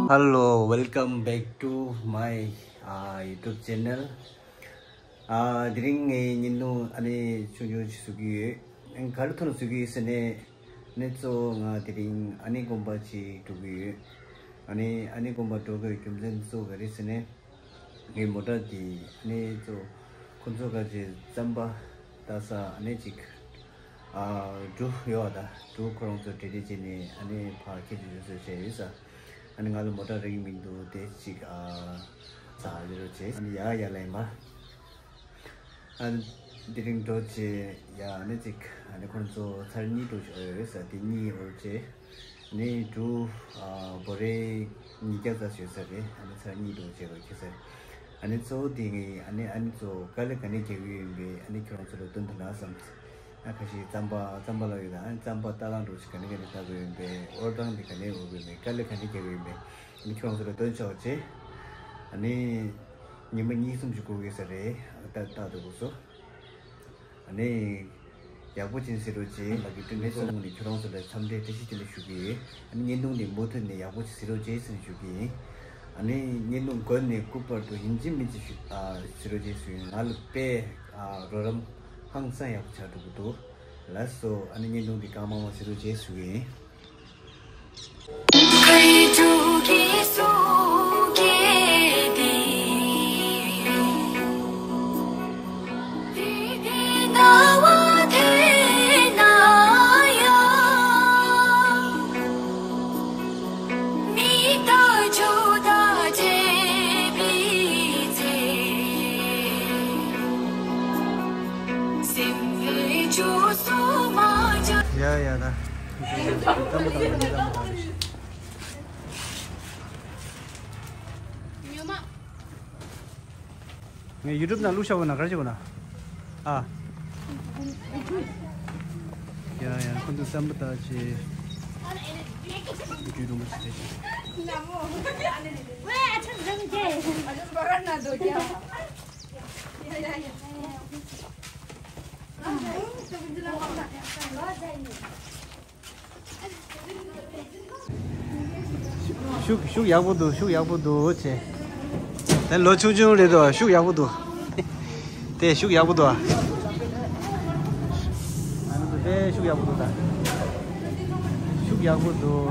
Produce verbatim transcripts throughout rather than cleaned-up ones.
Hello, welcome back to my uh, YouTube channel. དེ་རིང་ངས་བརྙན་ཐུང་ཨ་ནི་ཆུང་ཆུང་ཞིག་བཟོ་གི་ཡོད། ག་རེ་ཐོག་ནས་བཟོ་གི་ཡོད་ཟེར་ནས། ཨ་ནི་གཙོ་བོ་ང་དེ་རིང་ཨ་ནེ་དགོན་པ་ཅིག་འགྲོ་གི་ཡོད། ཨ་ནི་ཨ་ནེ་དགོན་པ་འགྲོ་དགོས་རྒྱུ་མཚན་གཙོ་བོ་ག་རེ་ཟེར་ནས། ངའི་མོ་ཊ་དེ་ཨ་ནི་ཚོ་ཁོ་ཚོ་ག་ཅིག་རྩམ་པ་ལྟ་ས་ཨ་ནི་ཅིག་ཨ་འབྲུ་ཡོད་པ་དང་འབྲུ་ཁོ་རང་ཚོ་བྲེལ་བྲེལ་བྱས་ནས་ཨ་ནི་ཕར་ཁྱེར་ཏེ་འགྲོ་སྲོལ་བྱས་ཡོད་ས། ཨ་ནི་ང་ལ་མོ་ཊ་རག་གི་མི་འདུག་དེ་ཅིག་ཨ་ཙ་ལི་རོ་བྱས་ཨ་ནི་ཡ་ཡ་ལ་ཡིན་པ། ཨ་དེ་རིང་འགྲོ་བྱས་ཡ་ཨ་ནི་ཅིག་ཨ་ནི་ཁོ་རང་ཚོ་ཚར་གཉིས་འགྲོ་བྱས་ཡོད་ས་དེ་གཉིས་འོར་བྱས། ནི་འབྲུ་ཨ་འབོ་རེ་ཉིས་བརྒྱ་ཙམ་ཡོད་ས་རེད། ཨ་ནི་ཚར་གཉིས་འགྲོ་བྱས་པ་ཁྱེར་ས་རེད། ཨ་ནི་གཙོ་བོ་དེ་ངས་ཨ་ནི་ཨ་ནི་ཚོ་དཀའ་ལས་ག་ནས་རྒྱག་གི་ཡོད་པས་ཨ་ནི་ཁྱོད་རང་ཚོ་ལ་སྟོན་ཐུབ་ན་བསམ། ཨ་ཁ་ཤས་རྩམ་པ་རྩམ་པ་ལ་ཡོད་ད་ཨ་ནི་རྩམ་པ་ལྟ་སྟངས་འགྲོ་ཞིག་ག་ནས་ག་ནས་ལྟ་དགོས་ཡོད་པས་ཨོར་སྟངས་དེ་ག་ནས་འོར་དགོས་ཡོད་པས་དཀའ་ལས་ག་ནས་རྒྱག་གི་ཡོད་པས་ཨ་ནི་ཁྱོད་རང་ཚོ་ལ་སྟོན་ཆོག་བྱས། ཨ་ནི་ཉི་མ་གཉིས་གསུམ་ཞིག་འགོར་གི་ས་རེད། ཨ་ནི་ལྟ་ལྟ་དུ་འགོར་སོ། ཨ་ནི། ཡག་པོ་ཅིག་ཟེར་རོགས་གྱིས། ལག་གི་སྤྲིན་ཕྲན་སོང་ནས་ཁྱོད་རང་ཚོ་ལ་འཚམས་འདྲི་བཀྲ་ཤིས་བདེ་ལེགས་ཞུ་གི་ཡིན། ཨ་ནི་བརྙན་ཐུང་འདི་མུ་མཐུད་ནས་ཡག་པོ་ཅིག་ཟེར་རོགས་གྱིས་ཟེར་ནས་ཞུ་གི་ཡིན། ཨ་ནི་བརྙན་ཐུང་འགོ་ནས་སྐུ་བར་དུ་ཡིན་གཅིག་མིན་གཅིག་ཞུ་ཨ་ཟེར་རོགས་གྱིས་ཞུ་ཡིན། ང་ལ་དཔེ་ཨ་རོགས་རམ་ཧང་སང་ཡག་པོ་ཆགས་འགྲོ་གི་འདུག་ལགས་སོ། ཨ་ནི་བརྙན་ཐུང་འདི་གང་མང་མང་ཟེར་རོགས་གྱིས་ཞུ་གི་ཡིན། ཡ་ཡ་ད། ངས་ཡུ་ཊུབ་ནང་བླུགས་བཞག་གོ་ན་ག་རེ་བྱེད་གོ་ན། ཨ། ཡ་ཡ་ཁོང་ཚོ་རྩམ་པ་བཏགས་བྱས། རྒྱུ་རུ་མ་ཞིག་བྱས་ཤིང་། ཤུགས་ཤུགས་ཡག་པོ་འདུག་ཤུགས་ཡག་པོ་འདུག་ཅེས། དེ་ལོ་ཆུང་ཆུང་རེད་འདུག་ཤུགས་ཡག་པོ་འདུག་དེ་ཤུགས་ཡག་པོ་འདུག་ཨ་ནི་དེ་ཤུགས་ཡག་པོ་འདུག་ད་ཤུགས་ཡག་པོ་འདུག་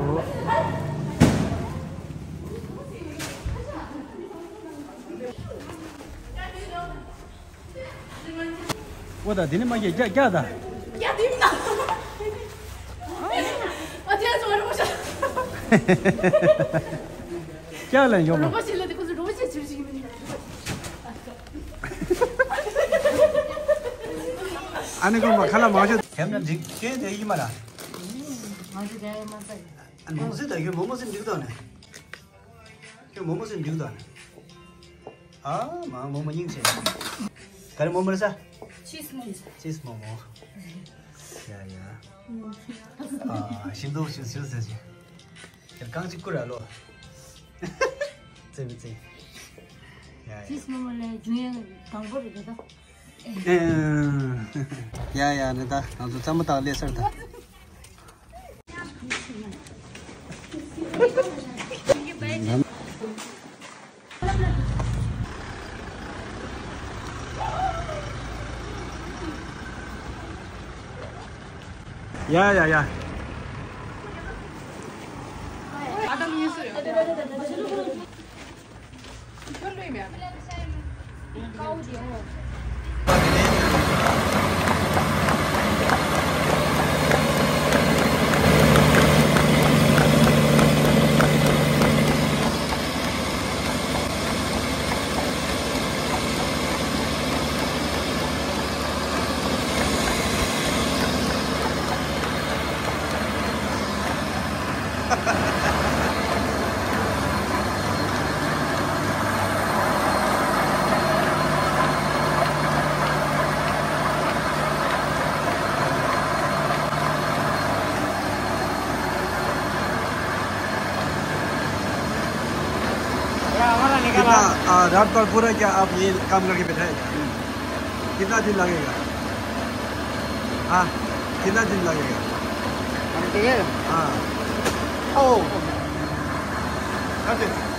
འོ་ད་དེ་ནི་མ་སྐྱེས་རྒྱ་རྒྱ་ད། རྒྱ་དེ་མིན་ད། ཨ་དེ་ཚོ་རུང་ཤ། རྒྱ་ལ་ཡོང་བ། རུང་བ་ཞིག་ལ་དེ་ཁོ་ཚོ་རུང་བ་ཞིག་ཞིག་ཞིག་མིན། ཨ་ནི་ཁོ་མ་ཁ་ལ་མ་ཤོད། དེ་ན་འགྲིག་ཤེས་དེ་ཡིན་མ་ལ། ང་ཚོ་རྒྱ་ཡིན་མ་ཟེར། ཨ་ནི་མོ་སི་ད་ཡོད་མོ་མོ་སི་འགྲིག་ད་ནི། ཁྱོད་མོ་མོ་ཟེར་འདུག་ད། ཨ་མ་མོ་མོ་སྙིང་རྗེ། ག་རེ་མོ་མོ་རེད་ས། ཆིས་མོ་མོ། ཆིས་མོ་མོ། ཡ་ཡ། ཨ་ཤིན་ཏུ་ཤིན་ཤིན་ཟེར་ཞིག་ཁྱེད་རྐང་གཅིག་བསྐུར་ར་ལོ། ཙེ་མི་ཙེ། ཡ་ཡ། ཆིས་མོ་མོ་ལས་རྒྱུན་ཡང་དང་པོ་རེད་ད། ཡ་ཡ་ནི་ད་ང་ཚོ་རྩམ་པ་བཏགས་སླེབས་ཚར་ད། ཡ་ཡ་ཡ། कितना, आ, रात भर पूरा क्या आप ये काम करके बैठा है क्या? कितना दिन लगेगा? हाँ, कितना दिन लगेगा? हम तो ये हाँ। ओ। ད་དེ།